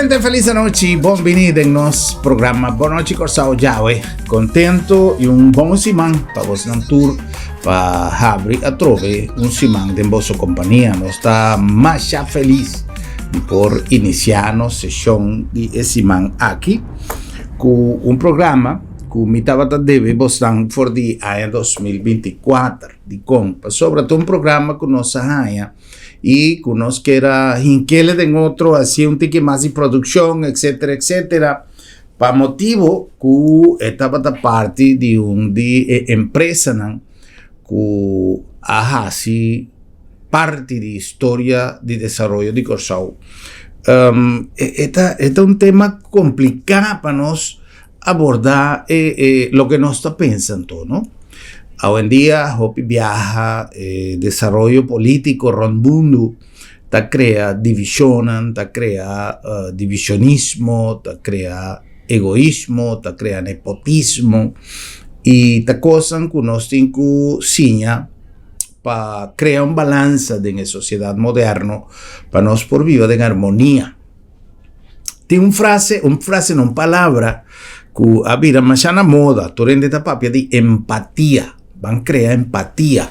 Oyente, felis anochi, bon bini den nos programa Bon Nochi Kòrsou djawe. Kontentu i un bon siman pa bosnan tur pa habri atrobe un siman den boso kompania. Nos ta masha felis di por inisiá nos seshon di e siman aki ku un programa ku mi tabata debe bosnan for di aña 2024. Dikon? Pasobra ta un programa ku nos a haña i ku nos kier a hinkele den otro, hasi un tiki mas di produkshon, etsetera, etsetera, pa motibu ku e tabata parti di un di e empresanan ku a hasi parti di historia di desaroyo di Kòrsou. E ta e ta un tema kompliká pa nos abordá e e loke nos ta pensa anto, no? Awendia hopi biaha e desaroyo polítiko rònt mundu ta krea divishonnan, ta krea divishonismo, ta krea egoismo, ta krea nepotismo i ta kosnan ku nos tin ku siña pa krea un balansa den e sosiedat moderno pa nos por biba den armonia. Tin un frase, un frase no, un palabra ku a bira masha na moda. Tur hende ta papia di empatia. Ban krea empatia.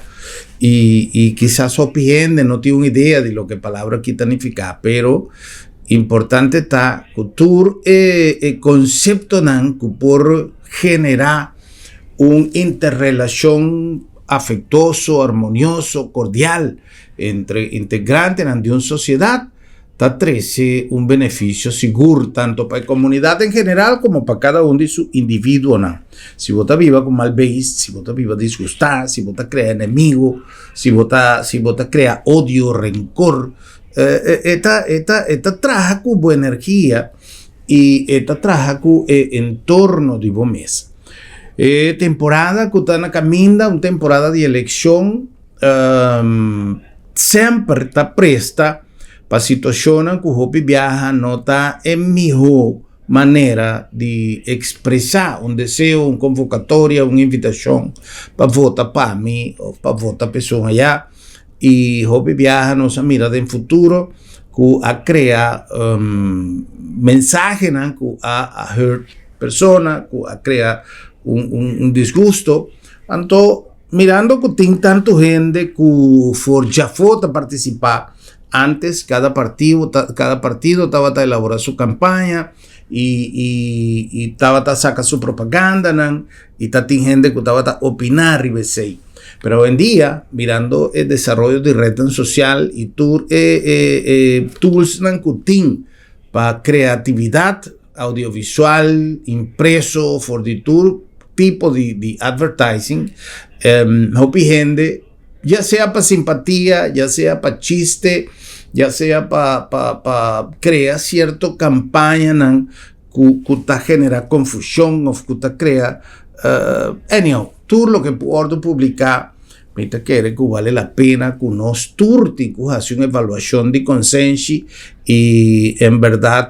I i kisas hopi hende no tin un idea di loke e palabra aki ta nifiká, pero importante ta ku tur e e konseptonan ku por generá un interrelashon afektuoso, armonioso, kordial entre integrantenan di un sosiedat, ta trece un beneficio sigur tanto pa e comunidad en general como pa cada un di su individuonan. Si bo ta biba cu mal beis, si bo ta biba disgusta, si bo ta crea enemigo, si bo ta si bo ta crea odio, rencor, e ta e ta e ta traha cu bo energia y e ta traha cu e entorno di bo mes. E temporada cu ta na caminda, un temporada di eleccion, semper ta presta pa situashonnan ku hopi biaha no ta e mihó manera di ekspresá un deseo, un konvokatoria, un invitashon pa vota pa mi òf pa vota pa esun ayá. I hopi biaha nos a mira den futuro ku a krea mensahenan ku a hurt persona, ku a krea un disgusto. Anto Mirando ku tin tantu hende ku for djafó ta partisipá, ántes kada partido ta kada partido tabata elaborá su kampaña i i i tabata saka su propagandanan i ta tin hende ku tabata opiná riba esei. Pero awendia, mirando e desaroyo di retnan sosial i tur e e e toolsnan ku tin pa kreatividat audiovisual, impreso, for di tur tipo di di advertising, hopi hende ya sea pa simpatia, ya sea pa chiste, ya sea pa pa pa crea cierto campañanan cu cu ta genera confusion of cu ta crea anyhow tur loke por wordo publica mi ta kere cu bale la pena cu nos tur tin cu haci un evaluacion di consenshi y en berdad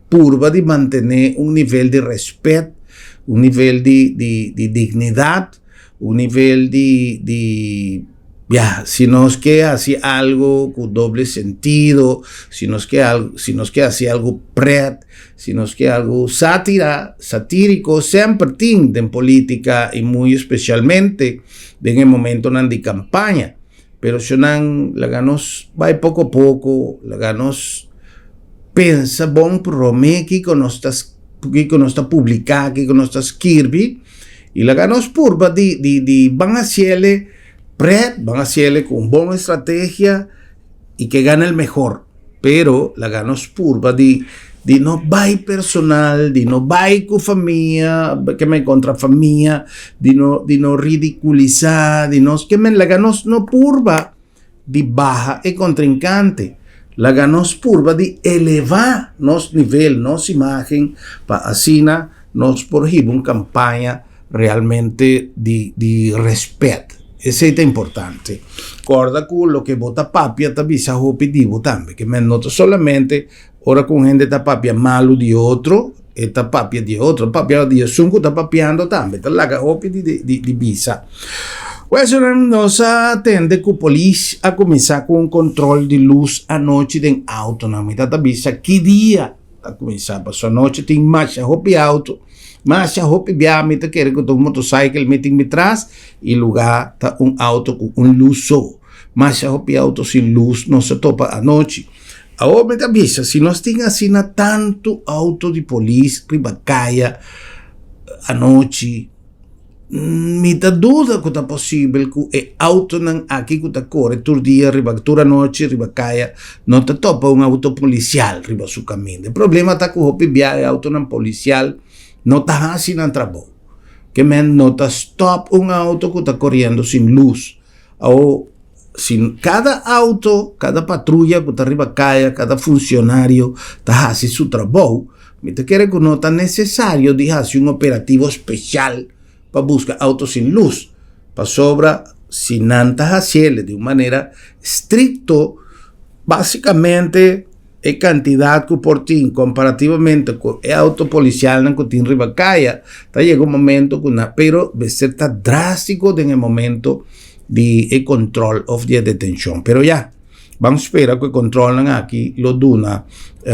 purba di mantene un nivel di respet, un nivel di di di dignidad, un nivel di di ya si nos ke haci algo cu doble sentido, si nos ke si nos ke haci algo pret, si nos ke algo satira, satirico semper tin den politica y muy especialmente den e momentonan di campaña. Pero si nan laga nos bai poko poko, laga nos pensa bon promé kiko nos ta kiko nos ta publiká, kiko nos ta skirbi, i laga nos purba di di di ban hasiele pret, ban hasiele ku un bon estrategia i ke gana el mehor. Pero laga nos purba di di no bai personal, di no bai ku famia, ke men kontra famia, di no di no ridikulisá, di nos ke men laga nos no purba di baha e kontrinkante, laga nos purba di elevá nos nivel, nos imágen, pa asina nos por hiba un kampaña realmente di di rèspèt. Esei ta importante. Kòrda ku loke bo ta papia ta bisa hopi di bo tambe. Ke men no ta solamente ora ku un hende ta papia malu di otro, e ta papia di otro, papia di esun ku ta papiando tambe. Ta laga hopi di di di bisa. Wèsnan nos a tende ku polis a kuminsá ku un kontrol di lus anochi den autonan. Mi ta ta bisa ki dia. ta kuminsá pasobra anochi tin masha hopi auto, masha hopi biaha mi ta kere ku ta un motorcycle mi tin mi tras i lugá ta un auto ku un lus so. Masha hopi auto sin lus nos ta topa anochi. Awor mi ta bisa si nos tin asina tantu auto di polis riba kaya anochi, Mi ta duda ku ta posibel ku e autonan aki ku ta kore tur dia riba tur anochi riba kaya no ta topa un auto polisial riba su kaminda. E problema ta ku hopi bia e autonan polisial no ta hasi nan trabou. Ke men no ta stòp un auto ku ta koriendo sin lus. Awor si kada auto, kada patruya ku ta riba kaya, kada funcionario ta hasi su trabou, Mi ta kere ku no ta nesesario di hasi un operativo spesial pa buska outo sin lus, pasobra si nan ta hasiel di un manera strikto, basikamente e kantidat ku por tin komparativamente ku e outo polisialnan ku tin riba kaya, ta yega un momento ku nan, pero mester ta drástiko den e momento di e kontròl òf di e detenshon. Pero ya. Ban spera ku e kontrolnan aki lo duna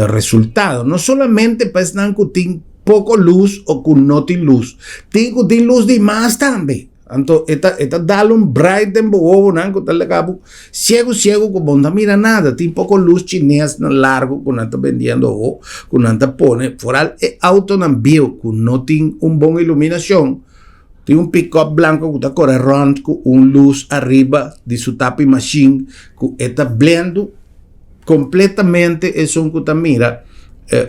resultado, no solamente pa esnan ku tin poko lus o ku no tin lus, tin ku tin lus di mas tambe. Anto e ta e ta dal un bright den bo wowonan ku ta laga bo siegu siegu ku bo no ta mira nada. Tin poko lus chinesnan largu ku nan ta bendiendo awo ku nan ta pone foral e autonan bieu ku no tin un bon iluminashon. Tin un pick-up blanco cu ta core rond cu un luz ariba di su tapi machine cu e ta blendo completamente esun cu ta mira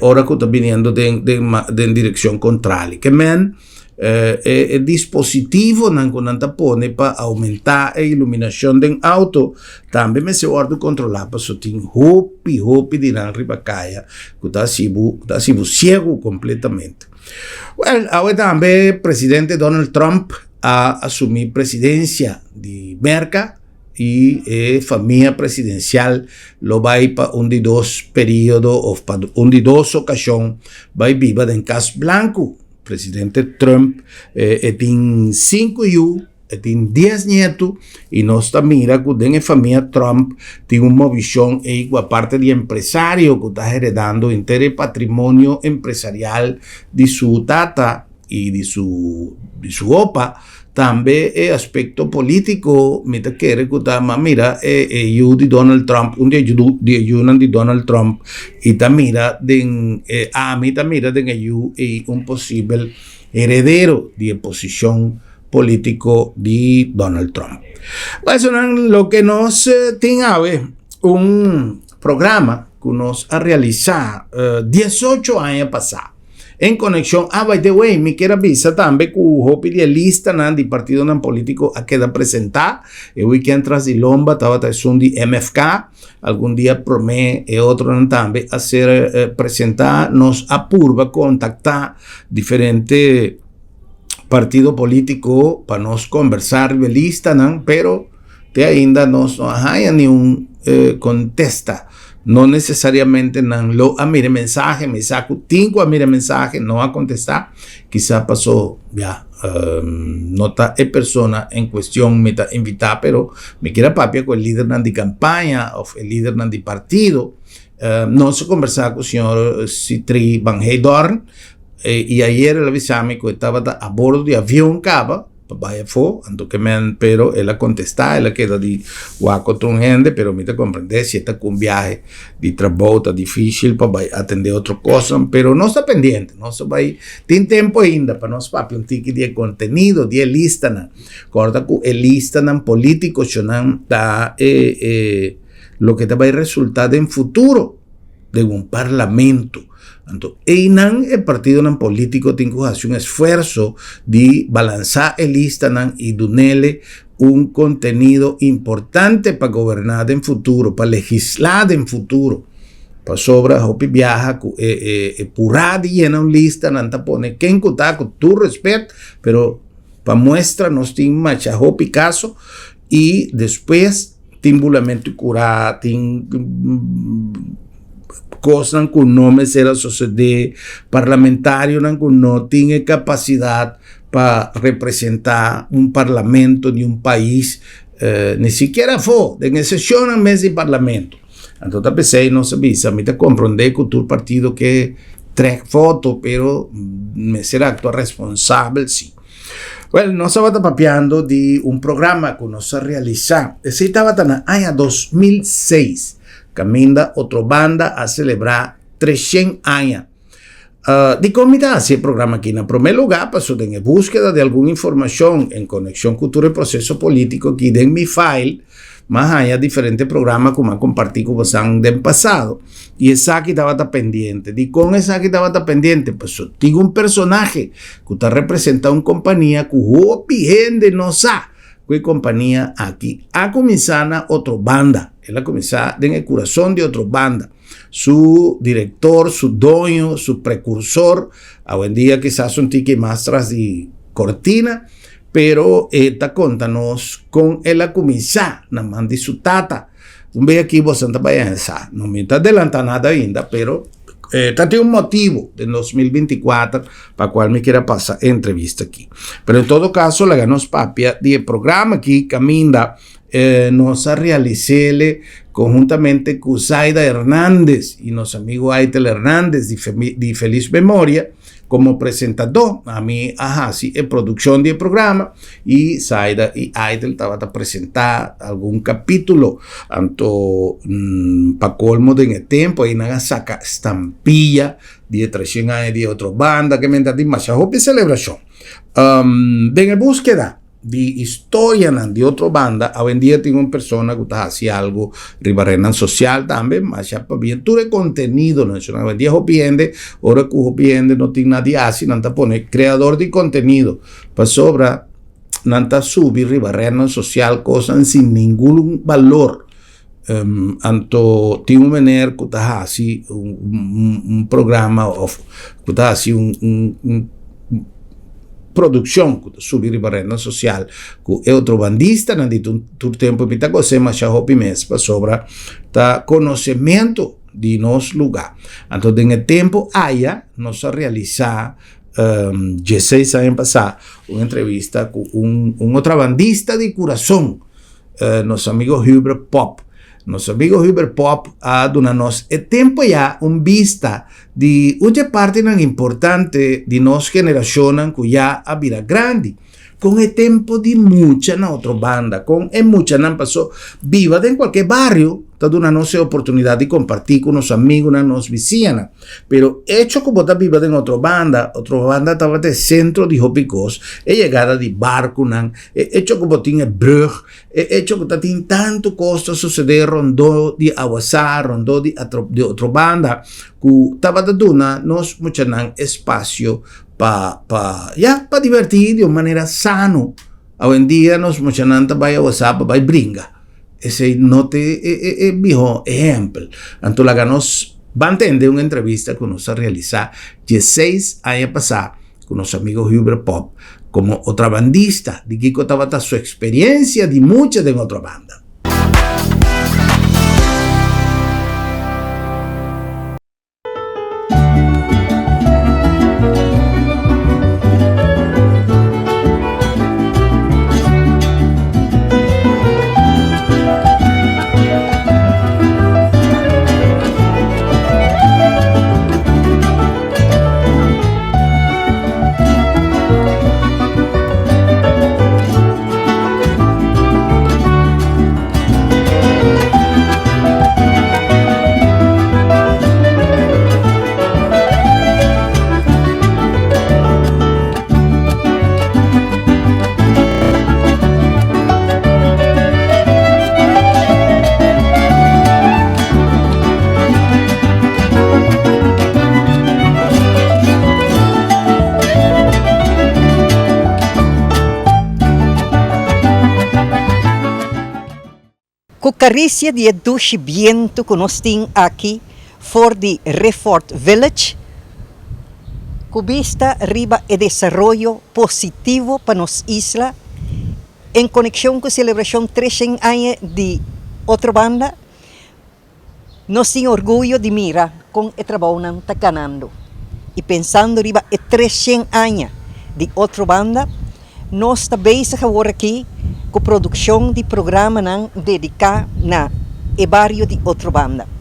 ora cu ta biniendo den den direccion contrali. Ke men e e dispositivonan cu nan ta pone pa aumenta e iluminacion den auto tambe mester wordo controla pasobra tin hopi hopi di nan riba caya cu ta haci bo ta haci bo ciego completamente. Well, awe tambe presidente Donald Trump a asumi presidencia di Merca y e famia presidencial lo bay pa un di dos periodo of pa un di dos ocasion bay biba den Cas Blanco. Presidente Trump e tin cinco yu. E tin dies nietu i nos ta mira ku den e famia Trump tin un movishon ei ku aparte di empresario ku ta heredando henter e patrimonio empresarial di su tata i di su di su opa, tambe e aspekto politiko mi ta kere ku ta m'a mira e e yu di Donald Trump un di e yu di e yunan di Donald Trump i ta mira den e ami ta mira den e yu ei un posibel heredero di e posishon político di Donald Trump. Esonan loke nos tin awe, un programa ku nos a realisá 18 aña pasá. En konekshon, ah by the way, mi kier a bisa tambe ku hopi di e listanan di partidonan polítiko a keda presentá. E weekend tras di lomba tabata esun di MFK, algun dia promé e otronan tambe a ser presentá. Nos a purba kontaktá diferente partido político pa nos conversa riba e listanan, pero te ainda nos no a haya ni un contesta. No necesariamente nan lo a mira e mensahe, mi sa cu tin cu a mira e mensahe, no a contesta, kisa paso ya no ta e persona en cuestion mi ta invita, pero mi kier a papia cu e lidernan di campaña of e lidernan di partido. Nos a conversa cu señor Sitri Van Heydoorn, I ayer el a bisa mi ku e tabata a bordo di avion kaba pa bai afó, anto ke men, pero el a kontestá, el a keda di wak otro un hende, pero mi ta komprendé si e ta ku un biahe di trabou ta difísil pa bai atendé otro kosnan, pero nos ta pendiente, nos ta bai, tin tempu ainda pa nos papia un tiki di e kontenido di e listanan. Kòrda ku e listanan polítiko shonnan ta e e loke ta bai resultá den futuro den un parlamento. Anto einan e partidonan politico tin cu haci un esfuerzo di balansa e listanan y dunele un contenido importante pa goberna den futuro, pa legisla den futuro. Pasobra hopi biaha cu e e pura di yena un lista nan ta pone ken cu ta cu tur respet, pero pa muestra nos tin masha hopi caso y despues Tin bulamentu kurá, tin kosnan ku no mester a sosodé, parlamentarionan ku no tin e kapasidat pa representá un parlamento di un pais, ni sikiera afó, den e seshonnan mes di parlamento. Anto ta p'esei nos a bisa, mi ta komprondé ku tur partido ke trèk foto, pero mester aktua responsabel si. Wèl, nos tabata papiando di un programa ku nos a realisá. Esei tabata na aña 2006, kaminda Otrobanda a selebrá 300 aña. Dikon mi ta hasi e programa aki? Na promé lugá, pasobra den e búskeda di algun informashon en konekshon ku tur e proseso polítiko aki den mi file, m'a haña diferente programa ku m'a kompartí ku bosan den pasado i esaki tabata pendiente. Dikon esaki tabata pendiente? Pasobra tin un personahe ku ta representá un kompania ku hopi hende no sa ku e kompania aki a kuminsá na Otrobanda. El a kuminsá den e kurason di Otrobanda. Su director, su doño, su precursor, awendia kisas un tiki mas tras di cortina, pero e ta conta nos con el a cuminsa na man di su tata. Un bey aki boso ta bay ansa, no mi ta adelanta nada ainda, pero ta tin un motibo den 2024 pa cual mi kier a pasa e entrevista aki. Pero en todo caso laga nos papia di e programa aki caminda Nos a realis'ele conhuntamente cu Zaida Hernandez y nos amigo Aitel Hernandez di feliz memoria como presentador. Ami a haci e produccion di e programa y Zaida y Aitel tabata presenta algun capitulo. Anto pa colmo den e tempo ey nan a saca stampilla di e 300 aña di e otro banda ke men ta tin masha hopi celebracion. Den e buskeda. Di historianan di otro banda, awendia tin un persona ku ta hasi algu riba rednan sosial tambe, masha pabia tur e kontenidonan shon. Awendia hopi hende, ora ku hopi hende no tin nada di hasi, nan ta pone kreador di kontenido, pasobra nan ta subi riba rednan sosial kosnan sin ningun balor. Anto tin un meneer ku ta hasi un programa òf ku ta hasi un produkshon ku ta subi riba rednan sosial ku e otrobandistanan di tur tempu mi ta gos'é masha hopi mes pasobra ta konosementu di nos lugá. Anto den e tempu aya nos a realisá dieseis aña pasá un entrevista ku un otrabandista di kurason. Nos amigo Hubert Pop. Nos amigo Hubert Pop a duna nos e tempo ya un bista di un dje partinan importante di nos generacionnan cu ya a bira grandi. Con e tempo di mucha na otro banda, con e muchanan paso biba den cualke bario ta duna nos e oportunidad di comparti cu nos amigonan, nos bisiñanan. Pero echo ku bo ta biba den otro banda, otro banda tabata e sentro di hopi kos, e yegada di barkunan, e echo ku bo tin e brug, e echo ku ta tin tantu kos ta susedé rondó di Awasá, rondó di di otro banda, ku tabata duna nos muchanan espasio pa pa ya pa divertí di un manera sano. Awendia nos muchanan ta bai Awasá pa bai bringa. Esei no ta e mihó ehèmpel. Anto laga nos ban tende un entrevista ku nos a realisá dieseis aña pasá ku nos amigo Hubert Pop komo otrabandista di kiko tabata su eksperiensia di mucha den Otrabanda. Ku karisia di e dushi bientu ku nos tin aki for di Riffort Village, ku bista riba e desaroyo positivo pa nos isla en konekshon ku selebrashon 300 aña di Otrobanda, Nos tin orguyo di mira kon e trabounan ta ganando i pensando riba e 300 aña di Otrobanda, nos ta bezig awor aki ku produkshon di programanan dediká na e bario di Otrobanda.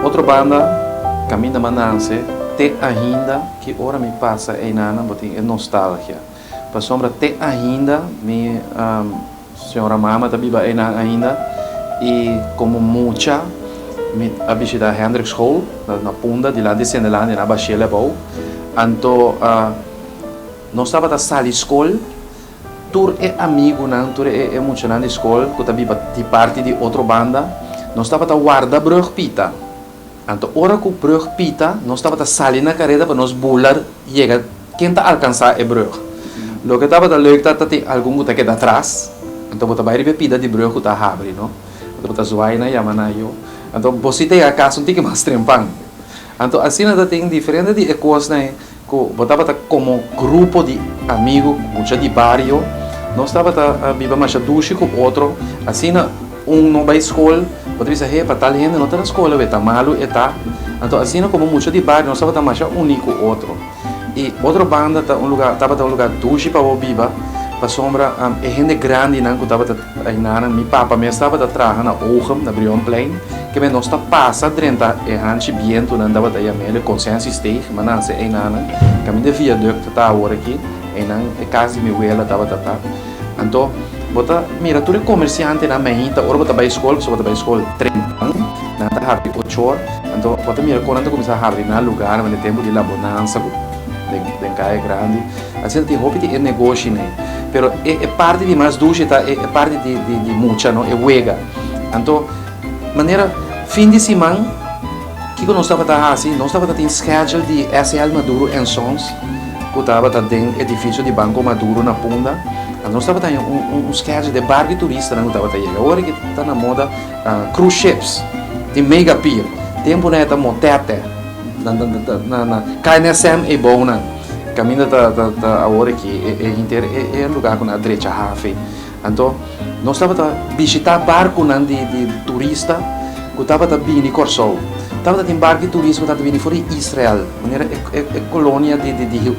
Otro banda caminda m'a nance te ainda ki ora mi pasa eynana bo tin e nostalgia pasobra te ainda mi Señora mama ta biba einan ainda y como mucha mi a bishita Hendrik School na Punda dilanti Sendelandia na Bashel abou. Anto nos tabata sali school tur e amigunan tur e muchanan di school cu ta biba di parti di otro banda nos tabata warda brug pita. Anto ora cu brug pita nos tabata sali na careda pa nos bula yega ken ta alcansa e brug. Loke tabata leuk ta ta tin algun cu ta keda atras, anto bo ta bay riba e pida di brug cu ta habri no, anto bo ta zwaai na yama na yo, anto bo si ta yega cas un tiki mas trempan. Anto asina ta tin diferente di e cosnan cu bo tabata como grupo di amigo, mucha di bario, nos tabata biba masha dushi cu otro, asina un no bay school, bo ta bisa he pa tal hende no ta na school awe, ta malu e ta, anto asina como mucha di bario nos tabata masha uni cu otro. Y otro banda ta un lugar, tabata un lugar dushi pa bo biba, pasobra e hende grandinan cu tabata Einanan, mi papa mes tabata traha na Oogem, na Brionplein, keme nos ta pasa drenta e hanchi bientunan tabata yam'el e Consensiesteeg, ma nanse einanan, kaminda e viaduct ta awor aki, einan e kas di mi wela tabata ta. Anto, bo ta mira tur e komersiantenan meinta ora bo ta bai skol, pasobra bo ta bai skol trempan, nan ta habri ochor, anto bo ta mira kon nan ta kuminsá habri nan lugar manera tempu di La Bonanza ku den Kaya Grandi. Asina tin hopi di e negoshinan. Pero e e parti di mas dushi ta e e parti di di di mucha no, e wega. Anto manera fin di siman kiko nos tabata hasi? Nos tabata tin schedule di SL Maduro and Sons ku tabata den edifisio di Banco Maduro na Punda. Anto nos tabata haña un un schedule di e barco di turistanan ku tabata yega. Awor aki ta na moda cruise ships, tin mega pier. Tempunan e ta motete na na na KNSM e bounan. Caminda ta ta ta awor aki e e hinter e e lugar cu nan a drecha hafi. Anto nos tabata bishita barconan di di turista cu tabata bini Corsou. Tabata tin barco di turista cu tabata bini for di Israel, manera e e e colonia di di di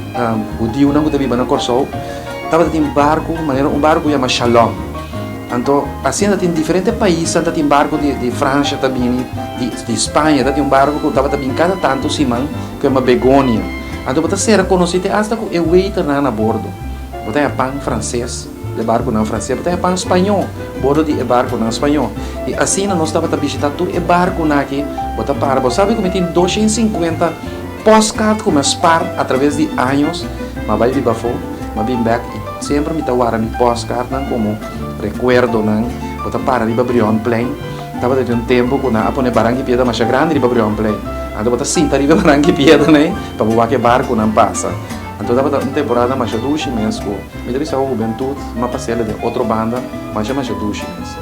hudiunan cu ta biba na Corsou. Tabata tin barco, manera un barco cu yama Shalom. Anto asina ta tin diferente paisnan ta tin barco di di Francia ta bini, di di Spaña ta tin un barco cu tabata bini cada tanto siman cu yama Begonia. Anto bo ta sera conoci te hasta cu e waiternan na bordo. Bo ta haña pan frances di e barconan frances, bo ta haña pan spañó bordo di e barconan spañó. Y asina nos tabata bishita tur e barconan aki, bo ta para, bo sabi cu mi tin 250 postcard cu mi a spar a traves di años, mi a bay biba afo, mi a bin bek y semper mi ta wara mi postcardnan como recuerdonan. Bo ta para riba Brionplein. Tabata tin un tempu ku nan a pone baranki piedra masha grandi riba Brionplein. Anto bo ta sinta riba e baranki piedra nei pa bo wak e barkunan pasa. Anto tabata un temporada masha dushi mes ku mi ta bisa ho hubentut m'a pas'el den otro banda masha masha dushi mes.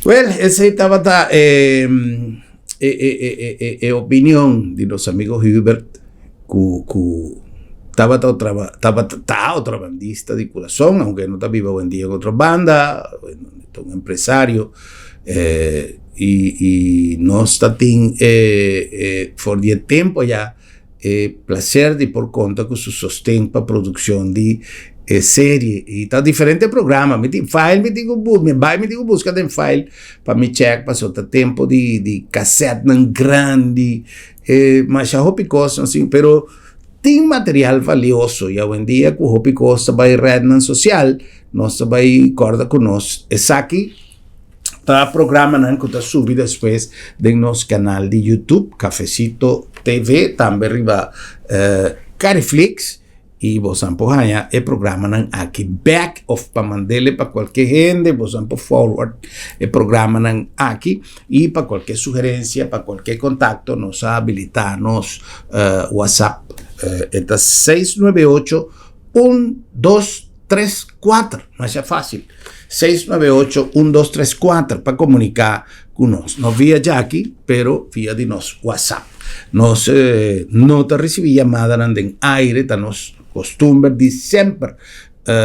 Well, esei tabata e e e e e e opinion di nos amigo Hubert ku ku tabata otra tabata ta otrabandista di kurason, aunke no ta biba oyendia en otro banda, ta un empresario i i nos ta tin e e for di e tempo aya E placer di por conta cu su sosten pa produccion di e serie. Y ta diferente programa. Mi tin file, mi tin cu bu, mi bay mi tin cu busca den file pa mi check paso ta tempo di di casetnan grandi. E masha hopi cos asin, pero tin material valioso y awendia cu hopi cos ta bay rednan social, nos ta bay corda cu nos esaki. Ta programanan ku ta subi despues den nos kanal di YouTube, Cafecito TV, tambe riba Cariflix, i bosan por haña e programanan aki bek òf pa mand'e pa kualke hende, bosan por forward e programanan aki i pa kualke sugerensia, pa kualke kontakto nos a habilitá nos WhatsApp, e ta 698 1234, masha fácil. 698 1234 pa komuniká ku nos. No via djaki, pero via di nos WhatsApp. Nos no ta risibí yamadanan den aire, ta nos kostumber di semper.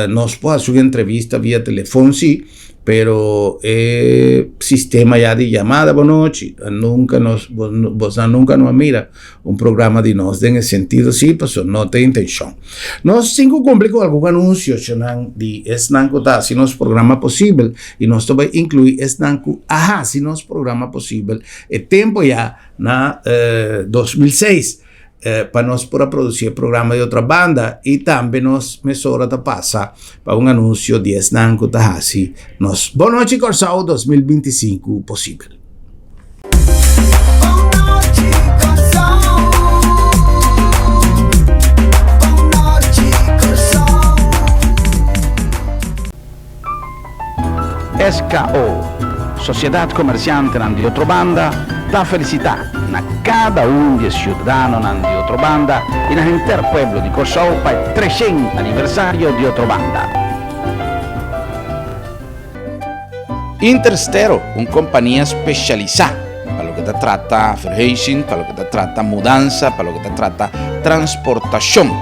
Nos por hasi un entrevista via telefon sí, pero e sistema ya di yamada bo nochi, nunka nos, bosnan nunka no a mira un programa di nos den e sentido sí, pasobra no ta e intenshon. Nos tin ku kumpli ku algun anunsionan di esnan ku ta hasi nos programa posibel i nos ta bai inkluí esnan ku a hasi nos programa posibel e tempu ya na 2006 pa nos por a produsí e programa di Otrabanda i tambe nos mesora ta pasa pa un anunsio di esnan ku ta hasi nos Bon Nochi Kòrsou 2025 posibel. SKO, Sosiedat Komersiantenan di Otrobanda, ta felisitá na kada un di e siudadanonan di Otrobanda i na henter pueblo di Kòrsou pa e treshen aniversario di Otrobanda. Interstero, un kompania spesialisá pa loke ta trata verhuizing, pa loke ta trata mudansa, pa loke ta trata transportashon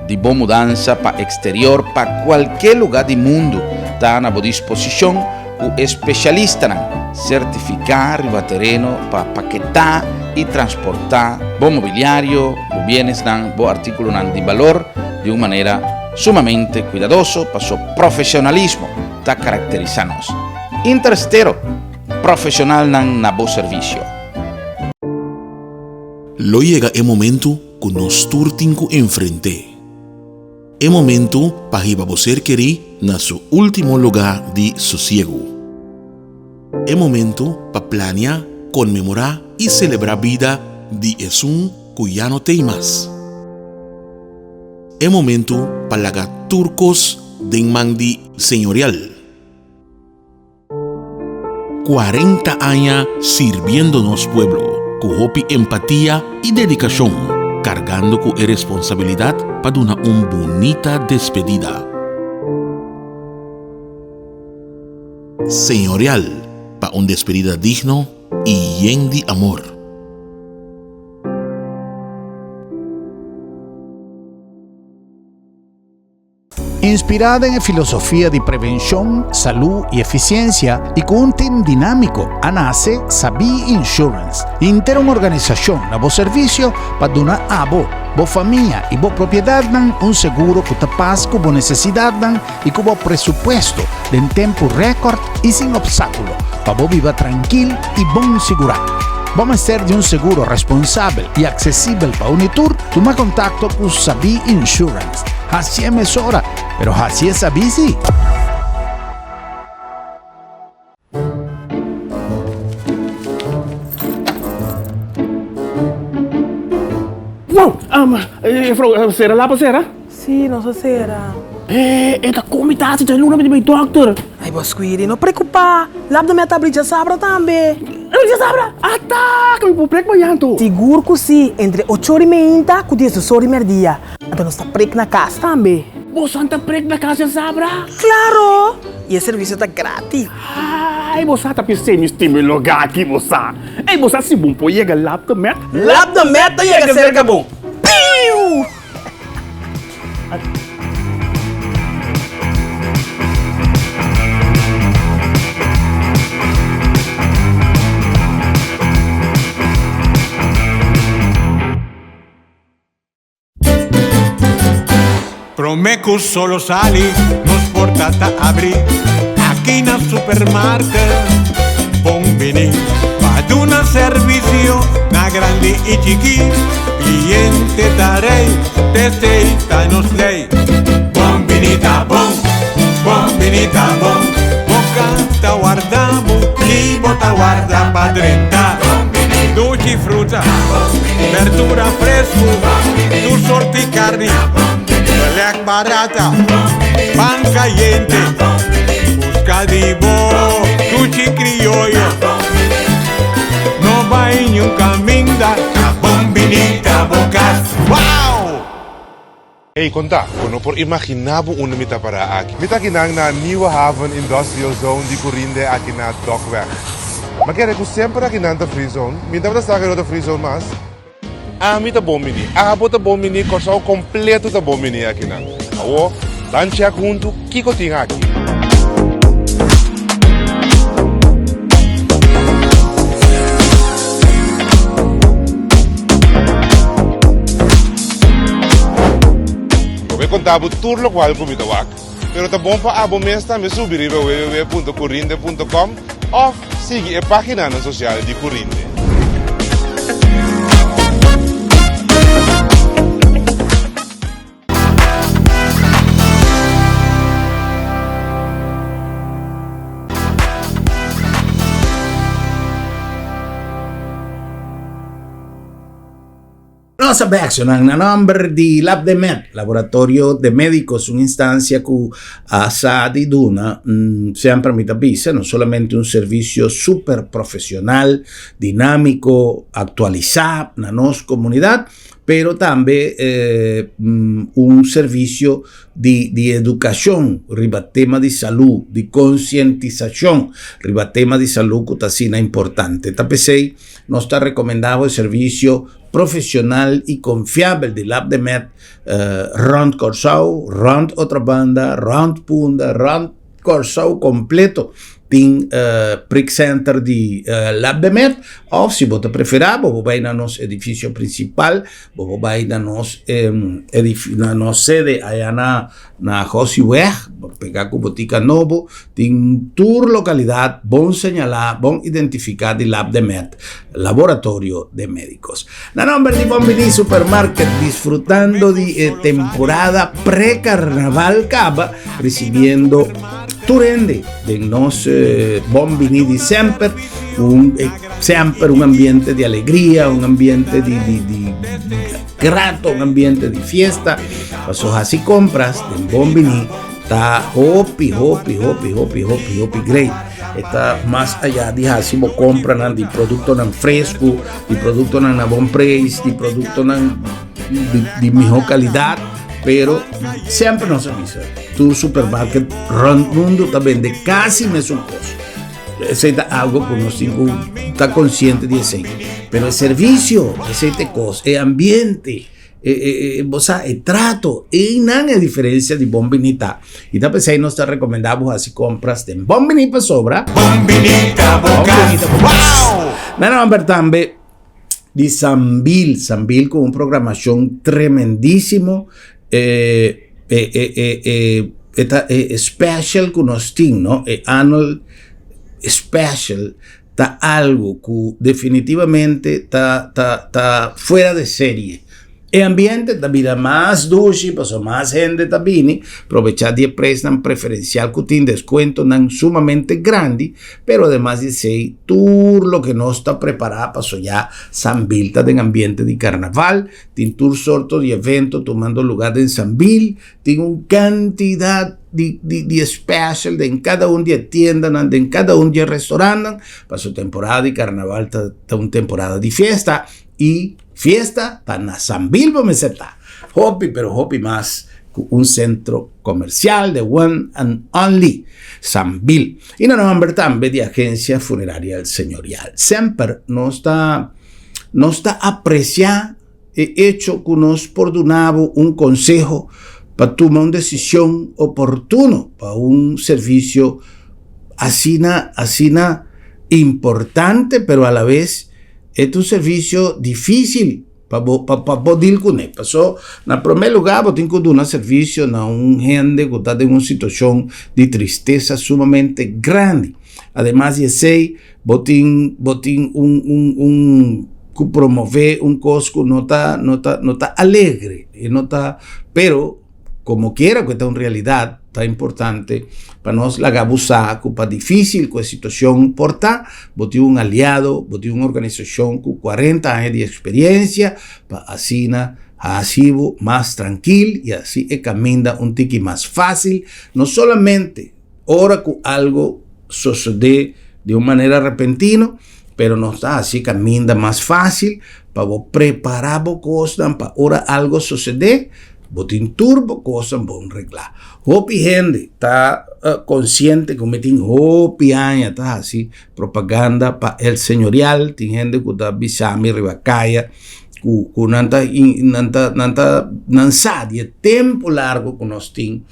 di bo mudansa pa eksterior, pa kualke lugá di mundu, ta na bo disposishon ku e spesialistanan sertifiká riba tereno pa paketá i transportá bo mobiliario, bo bienesnan, bo artíkulonan di balor di un manera sumamente kuidadoso paso profesionalismo. ta karakterisá nos. Interstero, profesionalnan na bo servisio. Lo yega e momentu ku nos tur tin ku enfrent'é. E momentu pa hiba bo ser kerí na su último lugá di sosiegu. E momentu pa plania, konmemorá i selebrá bida di esun ku ya no t'ei mas. E momentu pa laga tur kos den man di Señorial. 40 aña sirbiendo nos pueblo ku hopi empatia i dedikashon, kargando ku e responsabilidat pa duna un bunita despedida. Señorial pa un despedida digno i yen di amor. Inspirá den e filosofia di prevenshon, salú i efisiensia i ku un tim dinámiko a nase Sabí Insurance, henter un organisashon na bo servisio pa duna abo, bo famia i bo propiedatnan un seguro ku ta pas ku bo nesesidatnan i ku bo presupuesto den tempu rèkòrt i sin opstákulo pa bo biba trankil i bon sigurá. Bo mester di un seguro responsabel i aksesibel pa uni tur? Tuma kontakto ku Sabí Insurance. Hasié mesora, pero hasié sabí sí! Wow! Um, juffrouw, sera lapa sera? Sí, nos a sera. Eh, e ta komi ta hasi luna mi di bai dokter. Ai, bo Squiri, no preocupa. Lap de mi a tabri djasabra tambe. Djasabra? Ata, ku mi por prek mañan to. Sigur ku sí, entre ocho ora i meinta ku diesdos ora i merdia. Anto nos ta prek na kas tambe. Bosan ta prek na kas djasabra? Klaro! I e servisio ta gratis. Ai, bo sa ta pis'é mi stima e lugá aki, bo sa. Ei, bo sa si bon por yega Lap de Met? Lap de Met ta yega serka bo. Piu! Prome cu solo sali, nos porta ta abri aki na supermarket. Bon bini pa duna servicio na grandi y chiki. Cliente ta rey, t'esey ta nos ley. Bon bini ta bon, bon bini ta bon, bo canta warda bo. Ki bo ta warda pa drenta? Dushi fruta, berdura fresku, tur sorti karni, belèk barata, pan kayente. Buska di bo dushi krioyo. No bai niun kaminda, ta bon bini ta bo kas. Wow! Ey, konta, bo no por imaginá bo unda mi ta pará aki. Mi ta akinan na Nieuwe Haven Industrial Zone di Curinde aki na Dokweg. Mi a kere ku semper akinan ta free zone. Mi tabata sa ku no ta free zone mas. Ami ta bon bini, abo ta bon bini, Kòrsou kompleto ta bon bini akinan. Awor, ban chèk huntu kiko tin aki. Lo bay conta bo tur locual cu mi ta wak, pero ta bon pa abo mes tambe subi riba www.curinde.com of sigui e paginanan social di Curinde. Nos a bèkshonnan na nòmber di LabdeMed, Laboratorio de Médicos, un instansia ku a sa di duna, semper mi ta bisa, no solamente un servisio super profesional, dinámiko, aktualisá na nos komunidat, pero tambe un servisio di di edukashon riba tema di salú, di konsientisashon riba tema di salú ku ta asina importante. Ta p'esei nos ta rekomendá bo e servisio profesional i konfiabel di LabdeMed rònt Kòrsou, rònt Otrobanda, rònt Punda, rònt Kòrsou kompleto. Tin prik center di LabdeMed òf si bo ta preferá bo por bai na nos edifisio prinsipal, bo por bai na nos na nos sede aya na na Hosiweg, pegá ku Botika Nobo, tin tur lokalidat bon señalá, bon identifiká di LabdeMed, Laboratorio de Médicos. Na nomber di Bon Biní Supermarket, disfrutando di e temporada pre-karnaval kaba, risibiendo tur hende den nos Bon Biní di semper, un semper un ambiente di alegria, un ambiente di di di grato, un ambiente di fiesta. Paso hasi compras den Bon Biní ta hopi hopi hopi hopi hopi hopi great. E ta mas allá di hasi bo compranan di productonan fresco, di productonan na bon prijs, di productonan di, di mihor calidad. Pero semper nos a bisa, tur supermarket rond mundo ta bende casi mesun cos. Esey ta algo cu nos tin cu ta consciente di esey. Pero e servicio, esey ta e cos, e ambiente, e, e, e, bo sa, e trato, eynan e diferencia di Bon Bini ta. Y ta p'esey nos ta recomenda bo haci compras den Bon Bini pasobra. Bon Bini ta bo Bon cas. Bini ta bo cas. Wow! Na nomber tambe di Sambil, Sambil cu un programacion tremendisimo, e, e, e, e, e, e ta e special cu nos tin, no? E annual special ta algo cu definitivamente ta, ta, ta fuera de serie. E ambiente ta bira mas dushi pasobra mas hende ta bini probecha di e presnan preferencial cu tin descuentonan sumamente grandi, pero ademas di esey tur loke nos ta prepara pasobra ya Sambil ta den ambiente di carnaval, tin tur sorto di evento tumando lugar den Sambil, tin un cantidad di di di special den cada un di e tiendanan, den cada un di e restaurantnan, pasobra temporada di carnaval ta ta un temporada di fiesta y Fiesta ta na Sambil bo mester ta. Hopi pero hopi mas ku un sentro komersial the one and only Sambil. I na nomber tambe di Agencia Funeraria El Señorial. Semper nos ta nos ta aprecia e hecho ku nos por duna bo un konseho pa tuma un desishon oportuno pa un servisio asina asina importante pero a la vez E ta un servisio difísil pa bo pa pa bo dil kuné. Paso na promé lugá bo tin ku duna servisio na un hende ku ta den un situashon di tristesa sumamente grandi. Ademas di esei bo tin bo tin un un un ku promové un kos ku no ta no ta no ta alegre, e no ta pero komo kiera ku e ta un realidat. Ta importante pa nos laga bo sa ku pa difísil ku e situashon por ta, bo tin un aliado, bo tin un organisashon ku 40 aña di eksperensia pa asina hasi bo mas trankil i hasi e kaminda un tiki mas fásil, no solamente ora ku algo sosodé di un manera repentino, pero nos ta hasi e kaminda mas fásil pa bo prepará bo kosnan pa ora algo sosodé, Bo tin tur bo kosnan bon reglá. Hopi hende ta konsiente ku mi tin hopi aña ta hasi propaganda pa El Señorial. Tin hende ku ta bisa mi riba kaya ku ku nan ta nan ta nan ta nan sa di e tempu largu ku nos tin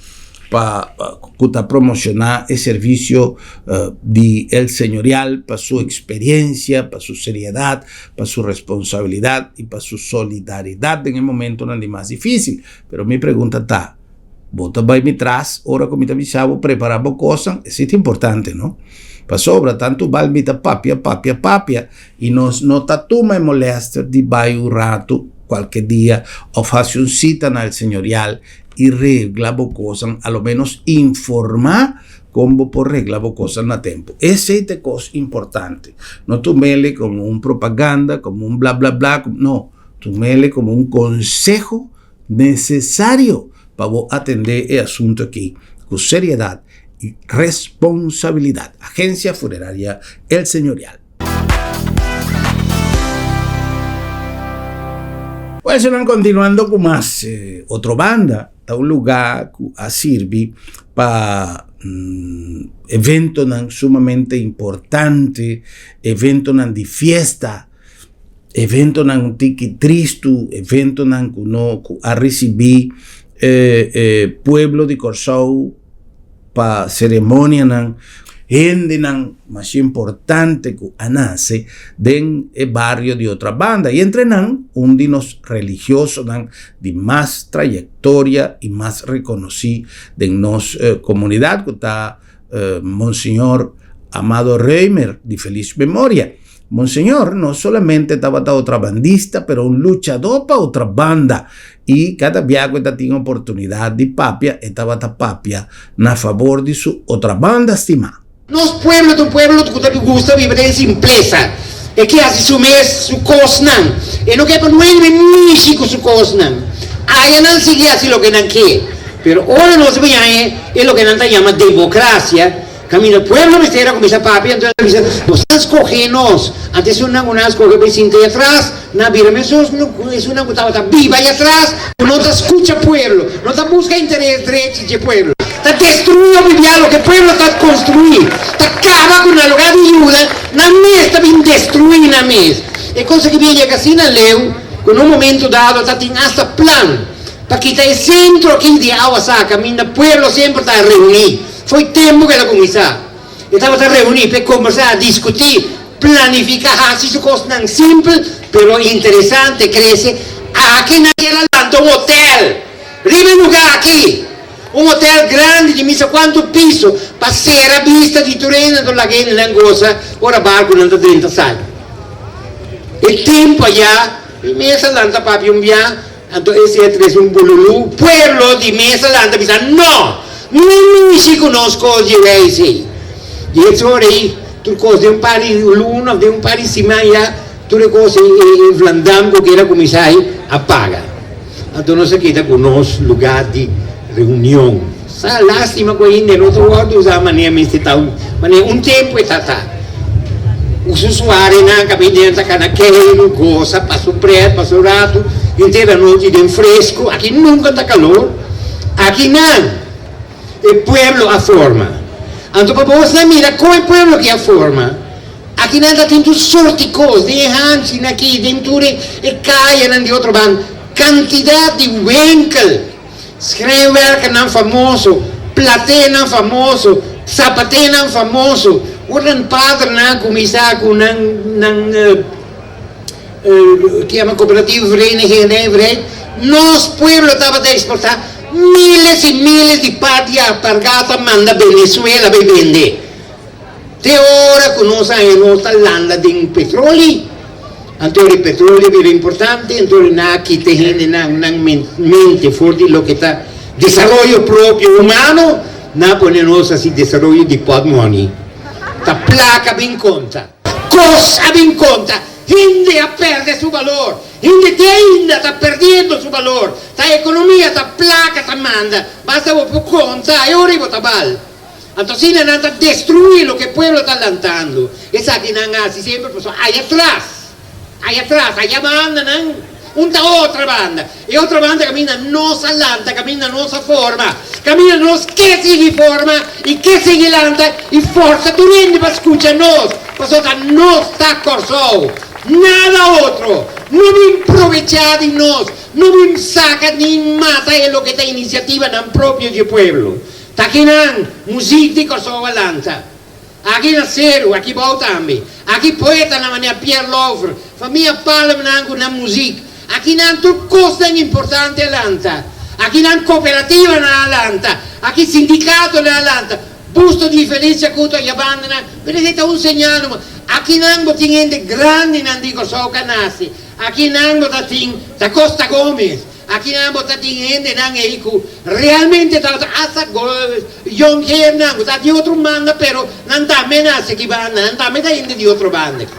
pa ku ta promoshoná e servisio di El Señorial pa su eksperensia, pa su seriedat. pa su responsabilidad y pa su solidaridad den e momentonan di mas dificil. Pero mi pregunta ta, bo ta bay mi tras ora cu mi ta bisa bo prepara bo cosnan? Esey ta importante, no? Pasobra tanto bal mi ta papia, papia, papia y nos no ta tuma e molester di bay un rato cualke dia of haci un cita na el señorial y regla bo cosnan, a lo menos informa Kon bo por regla bo kosnan na tempu? Esei ta e kos importante. No tum'ele komo un propaganda, komo un bla bla bla, no. Tum'ele komo un konseho nesesario pa bo atendé e asuntu aki ku seriedat i responsabilidat. Agencia Funeraria El Señorial. Pues nan kontinuando ku mas otro banda. Ta un lugá ku a sirbi pa eventonan sumamente importante, eventonan di fiesta, eventonan un tiki tristu, eventonan ku no ku a risibí pueblo di Kòrsou. Pa ceremonianan, hendenan masha importante cu a nace den e bario di Otrabanda y entre nan un di nos religiosonan di mas trayectoria y mas reconoci den nos comunidad cu ta Monseñor Amado Römer di feliz memoria. Monseñor no solamente tabata otrabandista pero un luchadó pa Otrabanda y cada bia cu e ta tin oportunidad di papia e tabata papia na favor di su Otrabanda stimá. Nos pueblo ta un pueblo cu ta gusta biba den simplesa. E ke haci su mes su cosnan. E no ke pa nuebe mishi cu su cosnan. Aya nan sigui haci loke nan ke. Pero ora nos biña e loke nan ta yama democracia, Kaminda pueblo mester a kuminsá papia, anto el a bisa, Boso a skohe nos. Anto esunnan ku nan a skohe bai sinta ei atras, nan a bira mesun ku esunnan ku tabata biba ei atras, ku no ta skucha pueblo, no ta buska interes drechi dje pueblo, ta destruí o bibia loke pueblo ta konstruí, ta kaba ku nan. Lugá di yuda nan mes ta bin destruí nan mes. E kos aki bin yega asina leu ku na un momento dado ta tin asta plan pa kita e sentro aki di Awasá kaminda pueblo semper ta reuní. Fo'i tempu ku el a kuminsá, e tabata reuní p'e kombersá, diskutí, planifiká, hasi su kosnan simpel pero interesante krese. Aki nan kier a lanta un hotel riba e lugá aki, un hotel grandi di misa kuantu piso pa sera bista di tur hende anto laga hendenan gosa ora barkunan ta drenta sali. E tempu ayá mi mes a lanta papia un bia. Anto e siña trese un bululú. Pueblo di mes a lanta bisa, No! No e mishi ku nos kos di reis ei. Di e ora ei, tur kos den un par di luna òf den un par di siman ya tur e kos ei, e e vlandam ku keda kuminsá ei a paga. Anto nos a keda ku nos lugá di reunion. Sa lástima ku ainda e no ta wòrdu usá manera mester ta, manera un tempu e ta ta. Usa usuarionan kaminda nan ta kana keiru, gosa, pasa un pret, pasa un ratu, henter anochi den fresku, aki nunka ta kalor. Aki nan e pueblo a forma. Anto pa bosnan mira kon e pueblo aki a forma, aki nan ta tin tur sorti kos, den e hanchinan aki, den tur e kayanan di otro banda, kantidat di winkel. Schrijnwerkernan famoso, platénan famoso, zapaténan famoso, ora nan padernan a kuminsá ku nan nan ke yama Coöperatieve Vereniging Nijverheid, nos pueblo tabata eksportá miles i miles di par di alpargata manda Venezuela bai bende. Te ora ku nos haña nos ta landa den petroli, anto e petroli a bira importante, anto nan a kita e hendenan nan mente for di loke ta desaroyo propio humano. Nan a pone nos hasi desaroyo di pòtmòni. Ta plaka a bin konta. Kos a bin konta. Hende a pèrdè su balor. Hende te ainda ta pèrdiendo su balor. Ta ekonomia, ta plaka ta manda. Basta bo por konta e ora ei bo ta bal. Anto asina nan ta destruí loke e pueblo ta lantando. Esaki nan a hasi semper pasobra aya atras, aya atras, aya banda nan un ta otra banda. E otro banda kaminda nos a lanta, kaminda nos a forma, kaminda nos ke sigui forma i ke sigui lanta i forsa tur hende pa skucha nos, pasobra ta nos ta Kòrsou, nada otro. No bin probechá di nos, no bin saka ni mata e loke ta inisiativanan propio dje pueblo. Ta kinan muzik di Kòrsou a lanta. Aki na Seru, aki bou tambe. Aki poetanan manera Pierre Lauffer, famia Palmnan ku nan muzik. Akinan tur kosnan importante a lanta. Akinan kooperativanan a lanta. Aki sindikatonan a lanta. Busto di Felicia Cuto a yabanda nan. Pero esei ta un señal numa. Akinan bo tin hende grandinan di Kòrsou ku a nase. Akinan bo ta tin Da Costa Gomez. Akinan bo ta tin hendenan ei ku realmente tabata asta yonkernan ku ta di otro banda pero nan tambe nase aki banda, nan tambe ta hende di otro banda aki.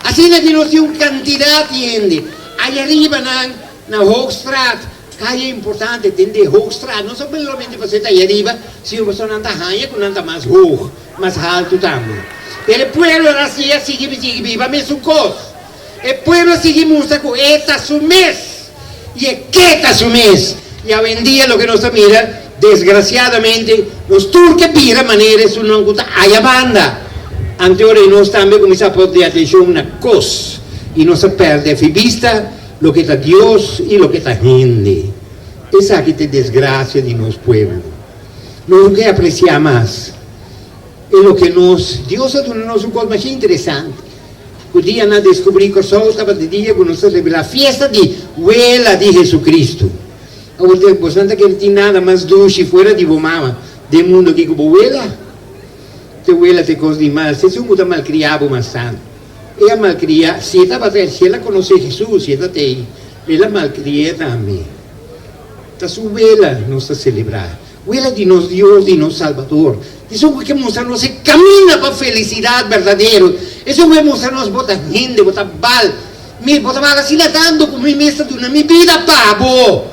Asina ki nos tin un kantidat di hende aya riba nan na Hoogstraat, kaya importante den de Hoogstraat, no solamente pasobra ta aya riba sino pasobra nan ta haña ku nan ta mas hoog, mas haltu tambe. Pero e pueblo a sigui a sigui sigui biba mesun kos. E pueblo a sigui mustra ku e ta su mes i e ke ta su mes. I awendia loke nos ta mira, desgrasiadamente, nos tur ke bira manera esunnan ku ta aya banda. Anteora i nos tambe kuminsá pone atenshon na kos i nos a pèrdè fi bista loke ta Dios i loke ta hende. Esaki ta e desgrasia di nos pueblo. Nos no ke apresiá mas e loke nos Dios a duna nos un kos masha interesante. Ku dia nan deskubrí Kòrsou tabata e dia ku nos ta selebrá fiesta di wela di Hesukristu. Awor te boso nan ta kere tin nada mas dushi fuera di bo mama den mundu aki ku bo wela? Te wela ta e kos di mas, esun ku ta malkriá bo mas tantu. E a malkriá, si e tabata, si el a konosé Hesus, si e ta tei, el a malkri'é tambe. Ta su wela nos ta selebrá. Wela di nos Dios, di nos Salbador. Esun ku ke mustra nos e kaminda pa felisidat berdadero. Esun ku ke mustra nos bo ta hende, bo ta bal. Mi, bo ta bal asina tantu ku mi mes ta duna mi bida pa bo.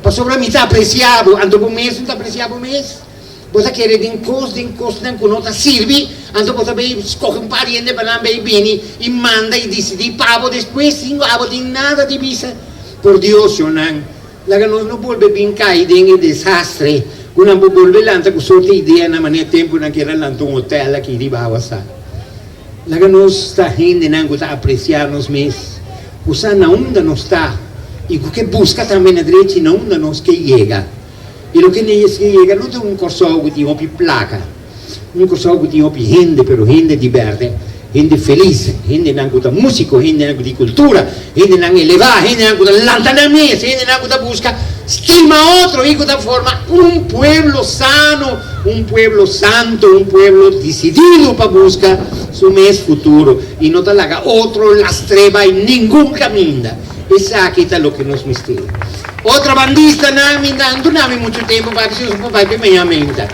Pasobra mi ta apresiá bo. Anto bo mes no ta apresiá bo mes? Bo ta kere den kos, den kosnan ku no ta sirbi, anto bo ta bay skohe un par di hende pa nan bay bini i manda i disidí pa bo despues sin ku abo tin nada di bisa. Por Dios, shonnan, Laga nos no bolbe bin kai den e desastre ku nan por bolbe lanta ku sorte ideanan manera tempu nan kier a lanta un hotel aki riba awa sa. Laga nos ta hendenan ku ta apresiá nos mes, ku sa na unda nos ta i ku ke buska tambe na drechi na unda nos ke yega. I loke nos ke yega no ta un Kòrsou ku tin hopi plaka, Un Kòrsou ku tin hopi hende, pero hende di bèrdè, hende felis, hendenan ku ta músiko, hendenan ku tin kultura, hendenan elevá, hendenan ku ta lanta nan mes, hendenan ku ta buska stima otro i ku ta forma un pueblo sano, un pueblo santo, un pueblo disidido pa buska su mes futuro i no ta laga otro lastr'é bai ningun kaminda. Esaki ta loke nos mester. Otrabandistanan mi nan duna mi muchu tempu papia si nos por bai pe mañana meinta.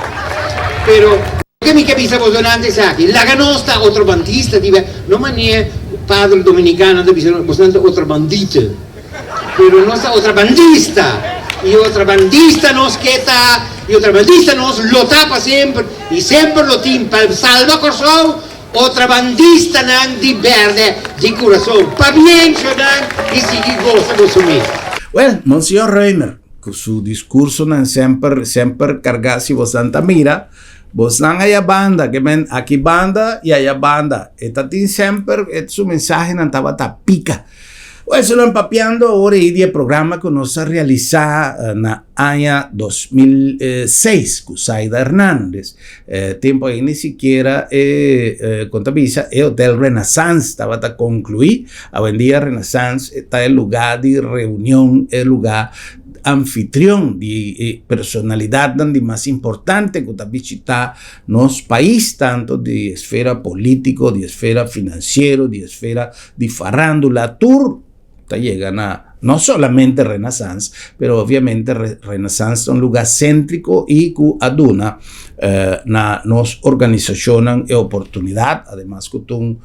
Pero loke mi ke bisa boso nan ta esaki, laga nos ta otrabandista di bèrdad, no manera ku padre dominikano ta bisa nos, boso nan ta otrabandita, pero nos ta otrabandista, i otrabandista nos ke ta, i otrabandista nos lo ta pa semper, i semper lo tin pa salba Kòrsou, otrabandistanan di bèrdè di kurason. Pabien shownan i sigui gosa boso mes. Well, Monseñor Römer, Cu su discursonan semper, semper carga si bosnan ta mira, bosnan aya banda, ke men aki banda y aya banda. E ta tin semper, e su mensahenan tabata pica. Pues nan papiando awor ei di e programa cu nos a realisa na aña 2006 cu Saida Hernandez. Tempo ei ni sikiera e, con ta bisa, e Hotel Renaissance tabata conclui. Awendia Renaissance ta e lugá di reunion, e lugá anfitrion di e personalidatnan di mas importante ku ta bishitá nos pais, tanto di esfera polítiko, di esfera finansiero, di esfera di farándula, tur ta yega na. No solamente Renaissance, pero obviamente Renaissance ta un lugá céntrico y cu a duna na nos organisacionnan e oportunidad, ademas cu ta un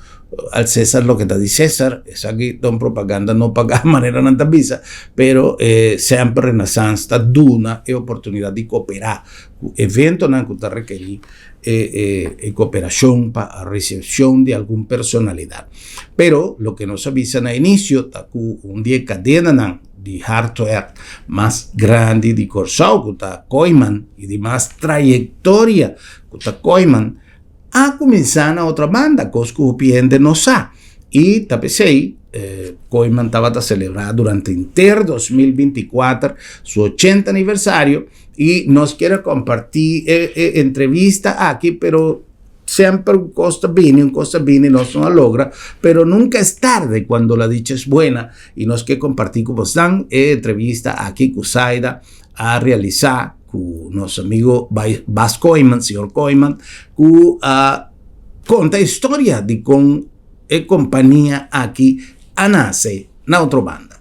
al César loke ta di César, esaki ta un propaganda no pagá manera nan ta bisa, pero semper Renaissance ta duna e oportunidad di cooperá cu eventonan cu ta rekerí e cooperacion pa recepcion di algun personalidad. Pero loke nos a bisa na inicio ta cu un di e cadenanan di hardware mas grandi di Corsou cu ta Kooyman y di mas trayectoria cu ta Kooyman a cuminsa na otro banda, cos cu hopi hende no sa. Y ta p'esey Kooyman tabata celebra durante henter 2024 su 80 aniversario y nos kier a comparti e entrevista aki pero semper un cos ta bini, un cos ta bini, nos no a logra, pero nunca es tarde cuando la dicha es buena y nos ke comparti cu bosnan e entrevista aki cu Saida a realisa cu nos amigo Bas Kooyman, señor Kooyman, cu a conta e historia di con e compania aki a nace na otro banda.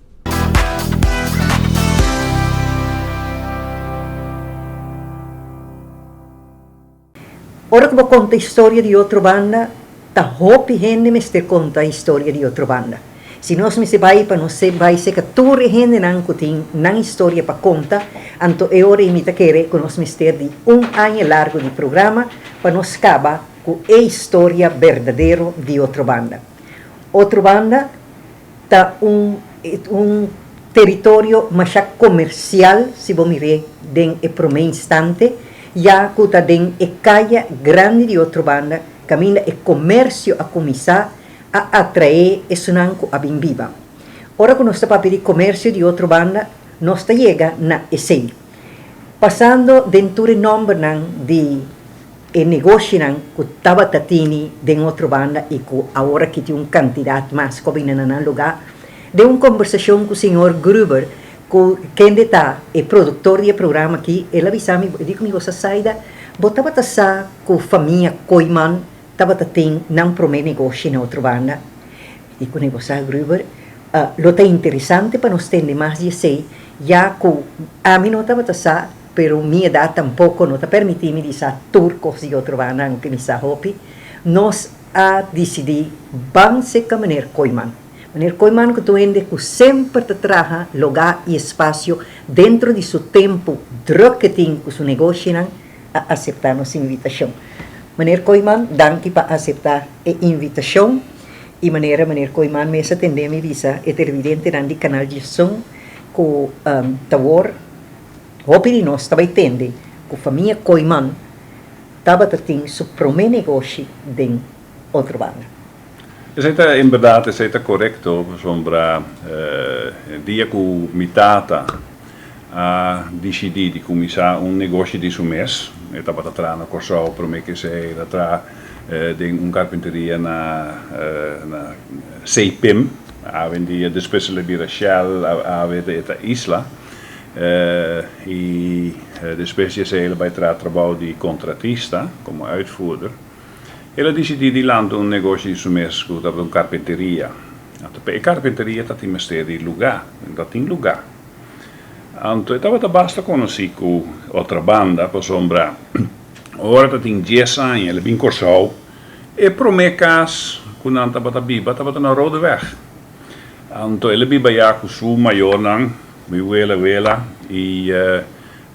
Ora ku bo konta historia di otro banda, ta hopi hende mester konta historia di otro banda. Si nos mester bai pa nos bai seka tur e hendenan ku tin nan historia pa konta, anto e ora ei mi ta kere ku nos mester di un aña largu di programa pa nos kaba ku e historia berdadero di otro banda. Otro banda ta un un teritorio masha komersial si bo mir'é den e promé instante, ya ku ta den e kaya grandi di Otrobanda kaminda e komersio a kuminsá a atraé esunnan ku a bin biba. Ora ku nos ta papia di komersio di Otrobanda nos ta yega na esei. Pasando den tur e nòmbernan di. E negoshinan ku tabata tini den otro banda i ku awor aki tin un kantidat mas ku a bini na nan lugá. Den un kombersashon ku señor Gruber, ku kende ta e produktor di e programa aki, el a bisa mi, e di ku mi, Gosa Saida, bo tabata sa ku famia Kooijman tabata tin nan promé negoshi na otro banda? Di ku negosa Gruber, lo ta interesante pa nos tende mas di esei, ya ku ami no tabata sa, Pero mi edat tampoko no ta permití mi di sa tur kos di otro banda, aunke mi sa hopi. Nos a disidí ban seka Meneer Kooijman. Meneer Kooijman ku ta un hende ku semper ta traha logá i espasio dentro di su tempu drùk ke tin ku su negoshinan, a aseptá nos invitashon. Meneer Kooijman, danki pa aseptá e invitashon. I manera Meneer Kooijman mes a tendé mi bisa e televidentenan di Kanal Diesun ku ta wor. Hopi di nos ta bai tende ku famia Kooijman tabata tin su promé negoshi den Otrobanda. Esei ta en bèrdat, esei ta korekto, pasobra e dia ku mi tata a disidí di kuminsá un negoshi di su mes, e tabata traha na Kòrsou promé ku esei el a traha den un karpinteria na na Seipim, awendia despues el a bira Shell, awe e ta Isla. I despues di esei el a bai traha trabou di kontratista, komo uitvoerder. El a disidí di lanta un negoshi di su mes ku tabata un karpinteria. Anto pa e karpinteria ta tin mester di lugá, no ta tin lugá. Anto e tabata basta konosí ku Otrabanda pasobra ora ta tin dies aña el a bin Kòrsou, e promé kas ku nan tabata biba tabata na Rodeweg. Anto el a biba ya ku su mayornan, mi wela wela, i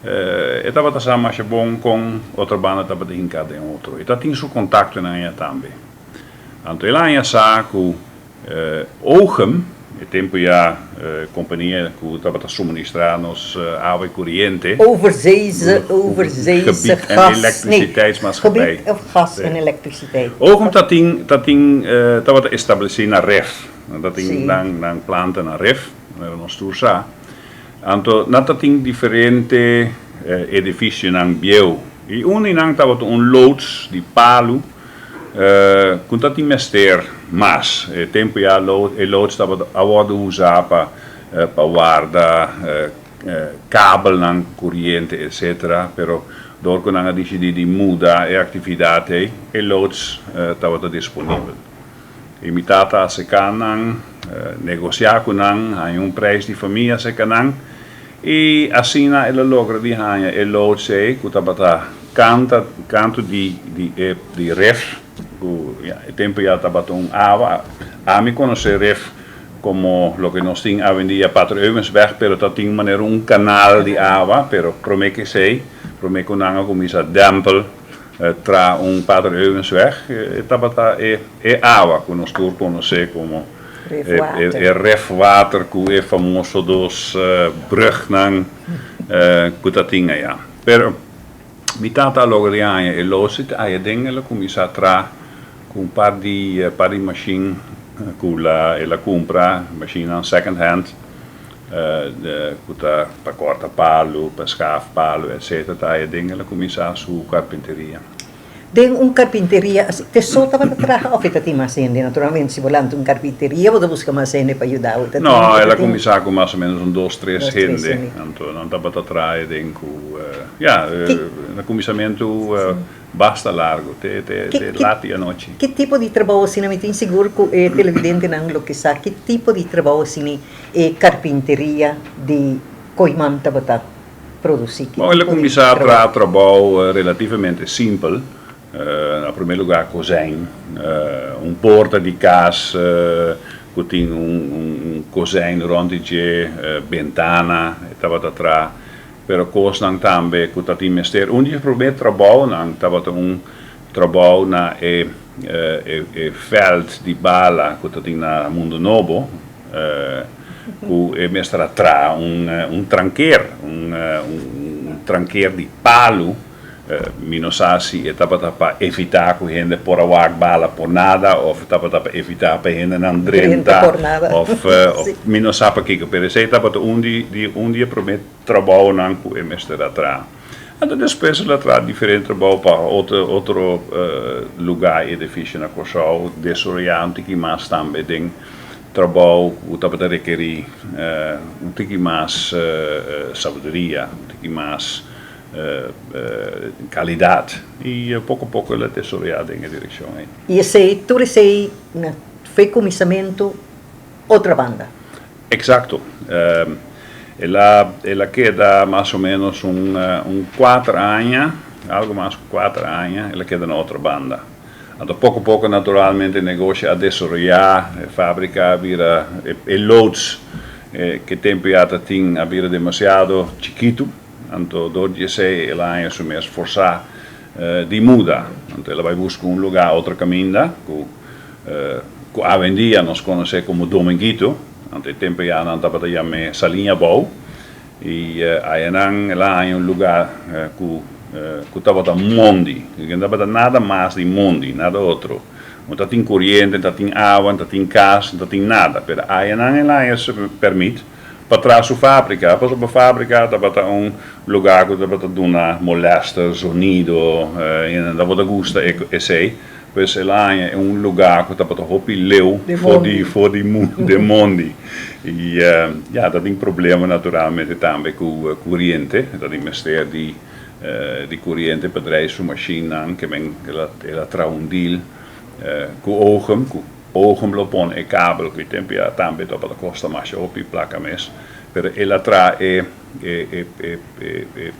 e tabata sa masha bon kon otro banda tabata hinká den otro. E ta tin su kontaktonan aya tambe. Anto el a haña sa ku Oogem, e tempu ya kompania ku tabata suministrá nos awa i kuriente, Overzeese, overzeese gebied en gas, nee, elektriciteitsmaatschappij. gebied of gas en elektriciteit. Oogem ta tin, ta tin, tabata establesí na Ref. Nan ta tin nan nan planta na Ref, manera nos tur sa. Anto nan ta tin diferente edificionan bieu. I un di nan tabata un loods di palu ku ta tin mester mas. E tempu ya e loods tabata a wòrdu usá pa pa warda kabelnan kuriente etcetera, pero dor ku nan a disidí di muda e aktividat ei, e loods tabata disponibel. I mi tata a seká nan, negosiá ku nan, haña un preis di famia seka nan, i asina el a logra di haña e loods ei ku tabata kanta kantu di di e di ref, ku ya e tempu ya tabata un awa. Ami konosé ref komo loke nos tin awendia Pater Eumensweg, pero ta tin manera un kanal di awa, pero promé ku esei, promé ku nan a kuminsá dèmpel Tra un Pater Eumensweg e tabata e e awa ku nos tur konosé komo e e refwater ku e famoso dos brugnan ku ta tin aya. Pero mi tata a logra di haña e losi te aya den el a kuminsá tra ku un par di par di mashin ku la el a kumpra, mashinnan second hand ku ta pa kòrta palu, pa skaf palu etsetera ta aya den el a kuminsá su karpinteria. Den un karpinteria asi te so tabata traha òf e ta tin mas hende? Naturalmente si bo lanta un karpinteria bo ta buska mas hende pa yuda bo. No, el a kuminsá ku mas o ménos un dos tres hende. Anto nan tabata traha den ku ya na kuminsamentu Basta largo, te te te lat di anochi. Ki tipo di trabou asina? Mi tin sigur ku e televidentenan lo ke sa ki tipo di trabou asina e karpinteria di Kooiman tabata produsí. Bon, el a kuminsá traha trabou relativamente simpel. Na promé lugá kozijn, un porta di kas ku tin un kozijn rònt di dje, bentana e tabata traha. Pero kosnan tambe ku ta tin mester. Un di e promé trabounan tabata un trabou na e e vèlt di bala ku ta tin na Mundo Nobo, ku e mester a traha un un tranker, un un tranker di palu. Mi no sa si e tabata pa evitá ku hende por a wak bala por nada òf tabata pa evitá pa hendenan drenta òf mi no sa pakiko, pero esei tabata un di di un di e promé trabounan ku e mester a traha. Anto despues el a traha diferente trabou pa otro otro lugá i edifisio na Kòrsou, desaroyá un tiki mas tambe den trabou ku tabata rekerí un tiki mas sabiduria, un tiki mas Calidad y poco poco el a desaroya den e direccion ey. Y esey, tur esey na fe cuminsamentu otra banda. Exacto. El a el a keda mas o menos un un cuater aña, algo mas cu cuater aña el a keda na otra banda. Anto poco poco naturalmente e negoshi a desaroya, e fabrica a bira, e loods ke tempo ya ta tin a bira demasiado chikitu. Anto dor di esei el a haña su mes forsá di muda. Anto el a bai buska un lugá otro kaminda ku ku awendia nos konosé komo Dominguito. Anto e tempu ya nan tabata yam'é Saliña Bou. I ayanan el a haña un lugá ku ku tabata mondi. No tabata nada mas di mondi, nada otro. No ta tin koriente, no ta tin awa, no ta tin kas, no ta tin nada. Pero ayanan el a haña su pèrmit. Pa traha su fábrika, pasobra fábrika tabata un lugá ku tabata duna molèster, zonido, i nan tabata gusta esei. Pues el a haña un lugá ku tabata hopi leu for di for di den mondi. I ya, ta tin problema naturalmente tambe ku kuriente, ta tin mester di di kuriente pa drai su mashinnan, ke men el a traha un deal ku Oogem, ku. Ogen lo pone e kabel ku e tempu ya tambe tabata kosta masha hopi plaka mes, pero el a traha e e e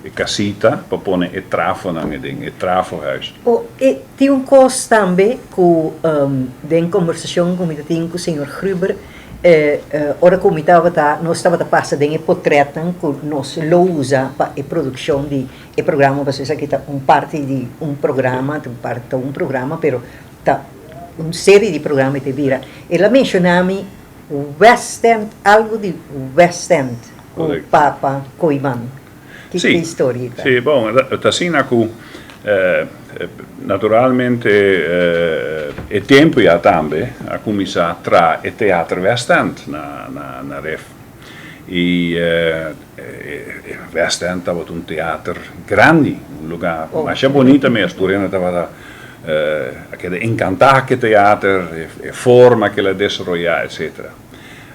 e kasita pa pone e trafonan aden, e trafohuis. O e tin un kos tambe ku den kombersashon ku mi ta tin ku señor Gruber, ora ku mi tabata nos tabata pasa den e potretnan ku nos lo usa pa e produkshon di e programa, pasobra esaki ta un parti di un programa, ta un parti ta un programa, pero Ta un serie di programa te bira. El a menciona mi West End, algo di West End cu Papa Koeiman. Ki Sí, historia ta? sí, bon, ta asina cu naturalmente e tempo ya tambe a cuminsa traha e teatro West End na na Rif. Y e West End tabata un teater grandi, un lugar masha bonita mes, tur hende tabata a keda encantá ku e teater, e forma ku el a desaroyá, etcetera.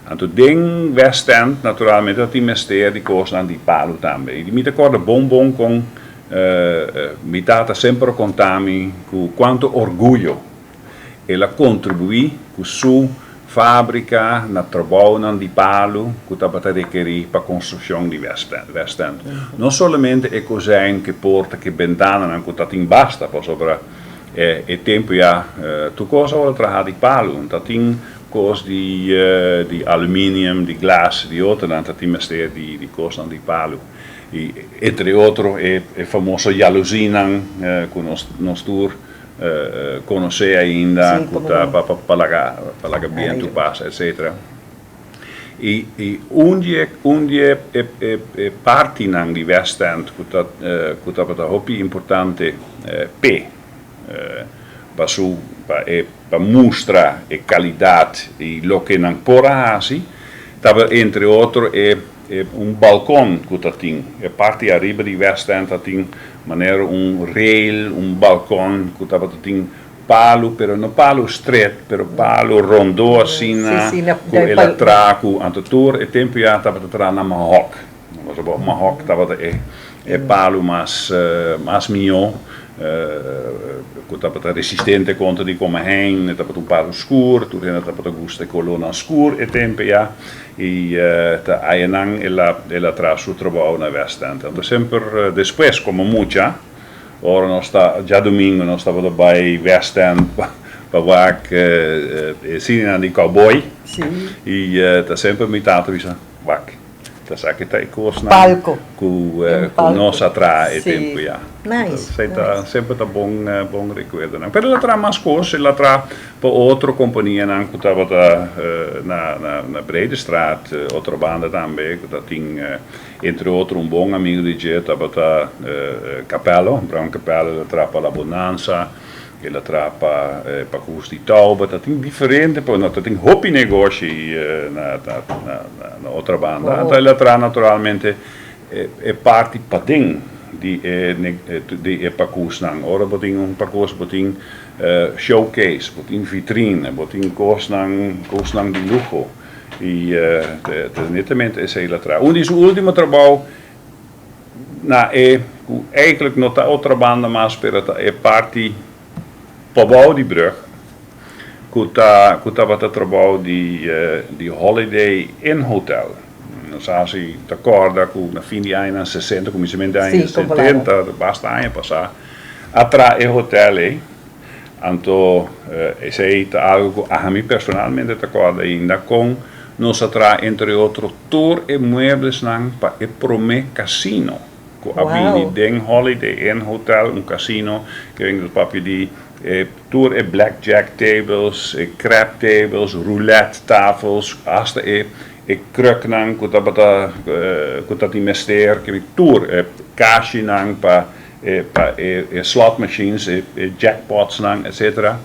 Anto den West End naturalmente ta tin mester di kosnan di palu tambe. I mi ta kòrda bon bon kon mi tata semper a konta mi ku kuantu orguyo. El a kontribuí ku su fábrika na trabounan di palu ku tabata rekerí pa konstrukshon di West End. No solamente e kozijn ku e porta ku e bentananan ku ta tin basta pasobra e tempu ya tur kos a wòrdu traha di palu. Ta tin kos di di aluminium, di glas, di otronan ta tin mester di kosnan di palu. I entre otro e famoso yaluzínan ku nos tur konosé ainda ku ta pa laga bientu pasa etcetera. I un di e un di e e partinan di West End ku ta ku tabata hopi importante p'e pa su pa e pa mustra e kalidat i loke nan por a hasi tabata entre otro e E un balkon ku ta tin. E parti ariba di West End ta tin manera un rail, un balkon ku tabata tin palu, pero no palu stret, pero palu rondó asina ku el a traha ku anto tur e tempu ya tabata traha na mahok. Pasobra mahok tabata e e palu mas mas mihó ku tabata resistente kontra di komehein, e tabata un palu skur, tur hende tabata gusta e kolónan skur e tempu ya. I ta ayanan el a el a traha su trabou na West End. Anto semper despues komo mucha, ora nos ta djadumingu nos tabata bai West End pa wak e sinenan di cowboy. I ta semper mi tata bisa, Wak, ta sa ki ta e kosnan ku ku nos a traha e tempu ya. Semper ta bon bon rekuerdonan. Pero el a traha mas kos, el a traha Pa otro kompanianan ku tabata na na Bredestraat, otro banda tambe ku ta tin entre otro un bon amigu di dje tabata Capello, Brown Capello, el a traha pa La Bonanza, el a traha pa Pakus di Tauber, ta tin diferente, no ta tin hopi negoshi na na otro banda. Anto el a traha naturalmente e parti paden di e di e pakusnan. Ora bo tin un pakus bo tin showcase, bo tin vitrine, bo tin kosnan kosnan di luho i ta netamente esei la traha. Un di su ultimo trabou na e ku eigentlik no ta otra banda mas pero ta e parti pabou di brug ku ta ku tabata trabou di di Holiday Inn Hotel. Nos a hasi ta kòrda ku na fin di añanan sesenta kuminsamentu di añanan setenta basta aña pasá a traha e hotel ei. Anto esei ta algu ku ami personalmente ta kòrda ainda kon nos a traha entre otro tur e mueblesnan pa e promé kasino ku a bini den Holiday Inn Hotel, un kasino ke wen nos papia di e tur e blackjack tables, e crap tables, roulette tafels, hasta e e kruknan ku tabata ku ta tin mester, ke tur e kashinan pa e pa e e slot machines, e e jackpotsnan, etcetera.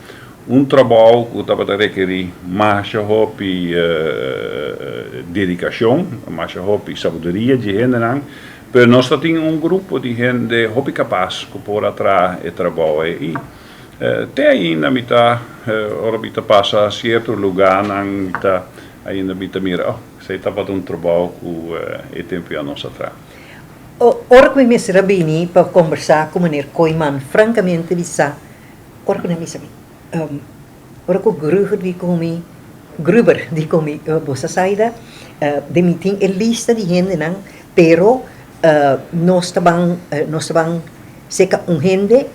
Un trabou ku tabata rekerí masha hopi dedikashon, masha hopi sabiduria dje hendenan, pero nos ta tin un grupo di hende hopi kapas ku por a traha e trabou ei. I te ainda mi ta, ora mi ta pasa sierto lugánan, mi ta ainda mi ta mira, oh, esei tabata un trabou ku e tempu ya nos a traha. Ora ku mi mester a bini pa kombersá ku meneer Kooijman, frankamente bisa, Ora ku nan bisa mi, ora ku Gruger di ku mi, Gruber di ku mi, bo sa Saida, den mi tin e lista di hendenan, pero nos ta ban, nos ta ban seka un hende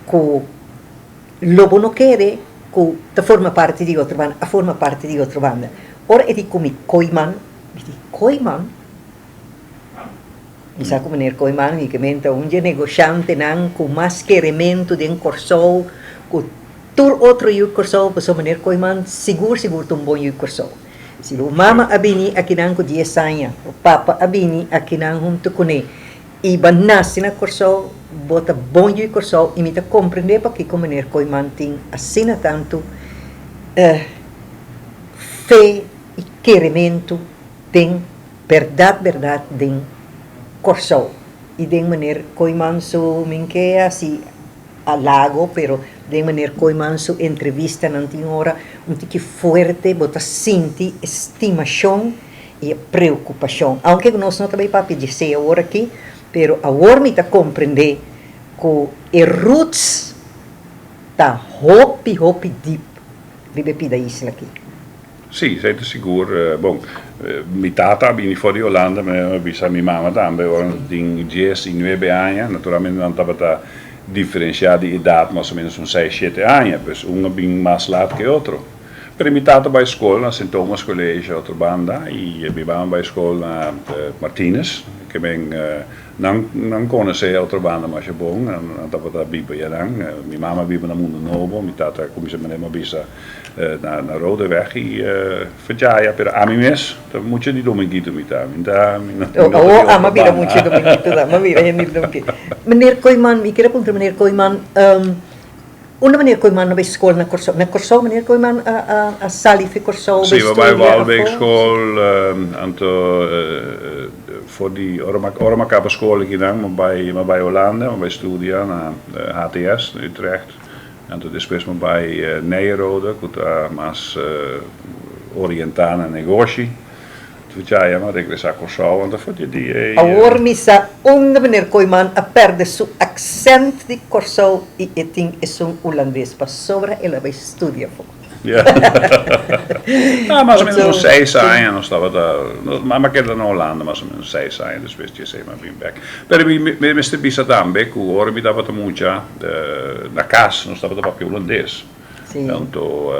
ku lo bo no kere ku ta forma parti di otro banda, a forma parti di otro banda. Ora e di ku mi Kooiman, mi di, Kooiman? Mi sa ku meneer Kooijman únikamente ta un dje negoshantenan ku mas kerementu den Kòrsou ku tur otro yu Kòrsou, pasobra meneer Kooijman sigur sigur ta un bon yu Kòrsou. Si bo mama a bini akinan ku dies aña, bo papa a bini akinan huntu kuné i bo a nase na Kòrsou, bo ta bon yu Kòrsou i mi ta komprendé pakiko meneer Kooijman tin asina tantu fe i kerementu den Berdad berdad den Kòrsou i den meneer Kooijman su min ke hasi halago pero den meneer Kooijman su entrevistanan tin ora un tiki fuerte bo ta sinti e stimashon i e preokupashon aunke ku nos no ta bai papia di esei awor aki pero awor mi ta komprende ku e roots ta hopi hopi dip. riba e pida isla aki. Sí, esei ta sigur. Bon, mi tata a bini for di Holanda, mi a bisa mi mama tambe, ora nos tin dies i nuebe aña. Naturalmente nan tabata diferensiá di edat mas o ménos un seis, shete aña, pues un a bin mas lat ku e otro. Pero mi tata bai skol na Sint Thomas College otro banda i mi mama bai skol na Martinus, ke men Nan nan konosé otro banda masha bon, nan tabata biba yanan. Mi mama a biba na Mundo Nobo, mi tata a kuminsá manera mi a bisa na na Rodeweg i Fedjaya, pero ami mes ta mucha di Dominguito mi ta, mi ta mi no ta di Awor ama otro bira banda. mucha Dominguito ta, ama bira hende di Dominguito. Meneer Kooyman, mi kier a puntra meneer Kooyman, Unda meneer Kooyman a bai skol na Kòrsou? Na Kòrsou meneer Kooyman a sali fi Kòrsou Sí, bai mi a bai studia Waalwijk afó? skol, anto for di ora mi ora mi a kaba skol akinan mi a bai mi a bai Holanda, mi a bai studia na HTS na Utrecht, anto despues mi a bai Nyenrode ku ta mas orientá na negoshi. Djaya mi a regresá Kòrsou, anto for di e dia ei. Awor mi sa unda meneer Kooyman a pèrdè su aksènt di Kòrsou i e tin esun Hulandes pasobra el a bai studia afó. Ya. Ah, mas o menos un seis aña nos tabata, mi a keda na Hulanda mas o menos seis aña, despues di esei mi a bin bèk. Pero mi mester bisa tambe ku ora mi tabata mucha na kas nos tabata papia Hulandes. Anto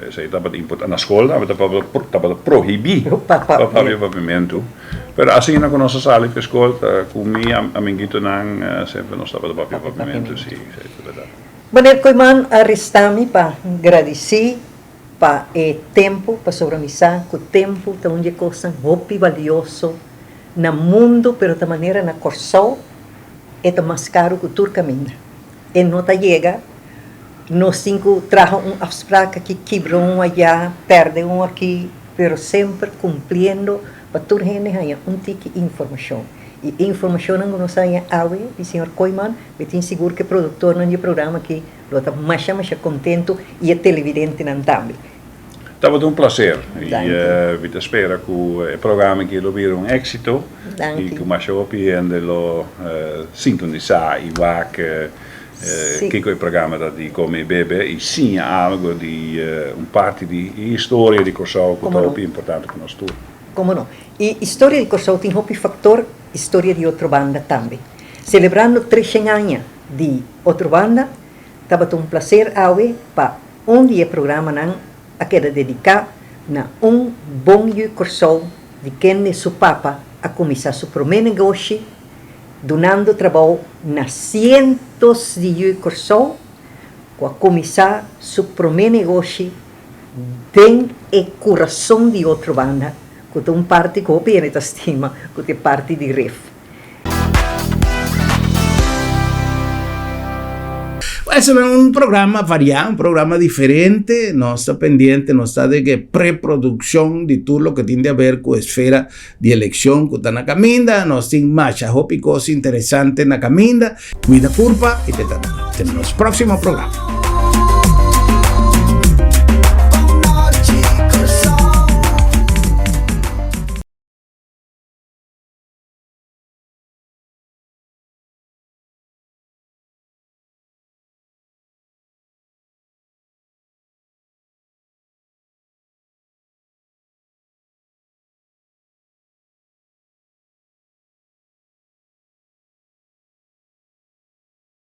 esei tabata importante. Na skol tambe tabata prohibí pa papia papiamentu. Pero asina ku nos a sali for skol ta ku mi amiguitonan semper nos tabata papia papiamentu, si, esei ta bèrdat. Meneer Kooyman a resta mi pa gradisí pa e tempu, pasobra mi sa ku tempu ta un di e kosnan hopi balioso na mundu, pero ta manera na Kòrsou e ta mas karu ku tur kaminda. E no ta yega. Nos tin ku traha un afsprak aki, kibra un ayá, pèrdè un aki, pero semper kumpliendo pa tur hende haña un tiki informashon. I e informashonnan ku nos haña awe di señor Kooyman, mi tin sigur ku e produktornan di e programa aki lo ta masha masha kontentu i e televidentenan tambe. Tabata un placer y mi ta spera cu e programa aki lo bira un exito y cu masha hopi hende lo sintonisa y wak kico e programa ta di Come y Bebe y siña algo di un parti di e historia di Corsou cu ta hopi importante pa nos tur. Como no. Y historia di Corsou tin hopi factor, historia di Otrobanda tambe. Celebrando treshen aña di Otrobanda, tabata un placer awe pa Un di e programanan a keda dediká na un bon yu Kòrsou di kende su papa a kuminsá su promé negoshi dunando trabou na sientos di yu Kòrsou ku a kuminsá su promé negoshi den e kurason di otro banda ku ta un parti ku hopi hende ta stima ku ta e parti di Rif. Esaki un programa variá, un programa diferente. Nos ta pendiente, nos ta den e preproduccion di tur loke tin di haber ku esfera di eleccion ku ta na kaminda. Nos tin masha hopi kos interesante na kaminda. Kuida kurpa i te ta te nos próximo programa.